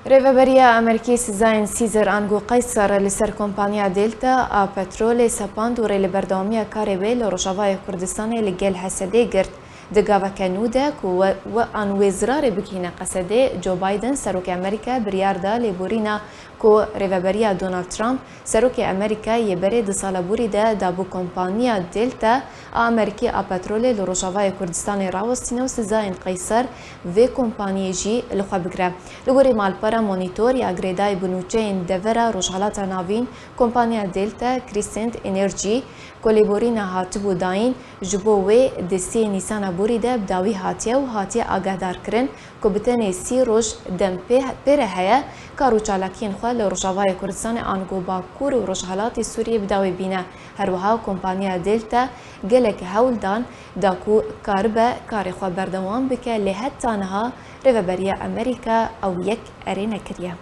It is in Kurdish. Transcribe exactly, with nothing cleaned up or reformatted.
Rêveberiya Amerîkî sizayên Caesar ango Qeyser li ser kompaniya Delta a petrolê sepand û rê li berdewamiya karê wê li Rojavayê Kurdistanê li gel Hesedê girt. Di gaveke nû de ku we, we an wê zirarê bigihîne Qesedê, Joe Biden, serokê Amerîka, biryar da lêborîna ku rêveberiya Donald Trump, serokê Amerîka yê berê du sala borî de dabû kompaniya Delta a Amerîkî a petrolê li Rojavayê Kurdistanê rawestîne û sizayên Qeyser vê kompaniyê jî li xwe bigire. Li gorî malpera Monitor ya girêdayî bi nûçeyên devera Rojhelata Navîn, kompaniya Delta Crescent Energy ku lêborîna hatibû dayîn, ji bo wê di sê Nîsana borî de bi dawî hatiye û hatiye agahdarkirin ku bi tenê sî roj dem pê, pê re heye kar û çalakiyên xwe li Rojavayê Kurdistanê ango Bakur û Rojhelatê Sûriyê bi dawî bîne. Her wiha kompaniya Delta gelek hewl dan da ku karibe karê xwe berdewam bike, lê heta niha Rêveberiya Amerîka ew yek erê nekiriye.